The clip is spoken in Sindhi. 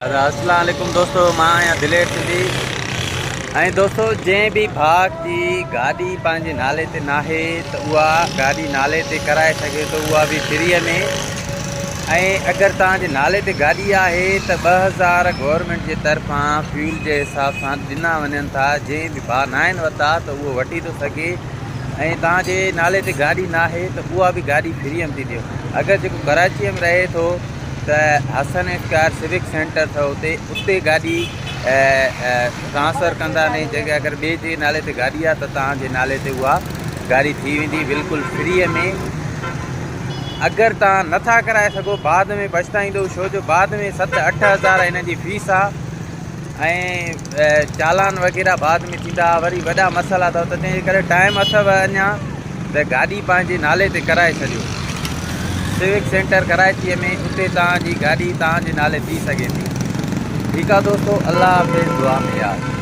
اسلام عليڪم دوستو مان آهيان دلير سنڌي ۽ دوستو جنهن به ڀاء جي گاڏي پنهنجي نالي تي ناهي ته اها گاڏي نالي تي ڪرائي سگهي ٿو اها به فري ۾ ۽ اگر توهان جي نالي تي گاڏي آهي ته 2000 گورنمينٽ جي طرفان فيول جي حساب سان ڏنا وڃن ٿا جنهن به ڀاء ناهن ورتا ته اهو وٺي ٿو سگهي ۽ توهان جي نالي تي گاڏي ناهي ته اها به گاڏي فري ۾ ٿي ڏيو اگر جيڪو ڪراچي ۾ رهي ٿو ته حسن اسڪوائر سوڪ سينٽر اٿو اتي اتي گاڏي ٽرانسفر ڪندا ني جيڪي اگر ٻئي جي نالي تي گاڏي آ ته توهان جي نالي تي اها گاڏي ٿي ويندي بلڪل فري ۾ اگر توهان نٿا ڪرائي سگهو بعد ۾ پڇتائيندو ڇو جو بعد ۾ 7 8000 هن جي فيس آ ۽ چالان وغيره بعد ۾ ٿيندا وري وڏا مسئلا اٿو ته تنهن جي ڪري ٽائيم اٿو اڃا ته گاڏي پنهنجي نالي تي ڪرائي ڇڏيو. سوڪ سينٽر ڪراچيء ۾ اتي توهان جي گاڏي توهان جي نالي ٿي سگهي ٿي. ٺيڪ آ دوستو الله حافظ دعا ۾ ياد.